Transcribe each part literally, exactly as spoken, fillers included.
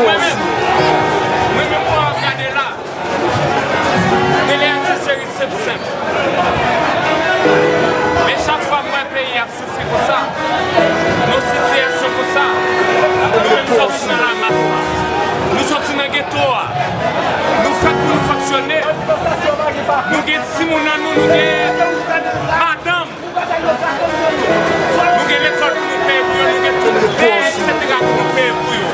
Mwen menm, mwen menm, w ap gade la, rele atis Jerry senp senp. Men chak fwa m wè peyi ap soufri konsa, nan sitiyasyon konsa, nou menm sòti nan lamas la. Nou sòti nan geto a. Nou fèt pou nou fonksyone. Nou gen timoun nan nou, nou gen madanm. Nou gen lekòl pou nou peye pou yo, nou gen tout byen, etsetera pou nou peye pou yo.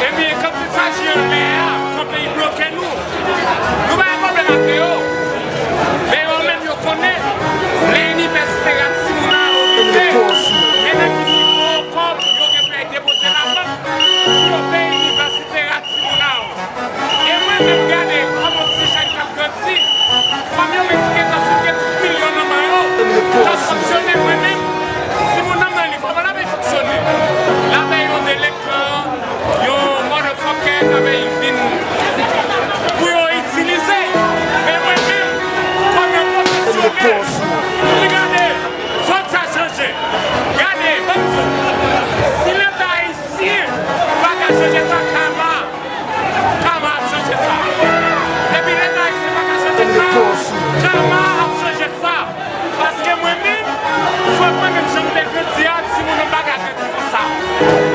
Ebyen, kanpe sa je anlè a, kanpe y bloke nou. Nou pa gen pwoblèm ak yo. Men yo menm yo konnen, lè inivèsite rat timoun nan yo rive, men nan ki nivo kòb yo gen pou y al depoze labank pou yo peye inivèsite rat timoun nan yo. E mwen menm, gade kòman ti jèn k ap grandi, fanmi yo menm ki gentan fin gen tout milyon nan men yo, k ap fonksyone, mwen menm, timoun nan m nan li, kòman l ap fonksyone? L ap bay yon delenkan, yon motherfucker k ap vin pou yo itilize. Men mwen menm, kòm yon pwofesyonèl, m di gade, fòk sa chanje. Gade, ban m di w, si Leta ayisyen pa ka chanje sa, kama Kama ap chanje sa. Depi Leta ayisyen pa ka chanje sa, kama ap chanje sa. Paske mwen menm, fòk mwen menm jan m te grandi a, timoun yo pa ka grandi konsa.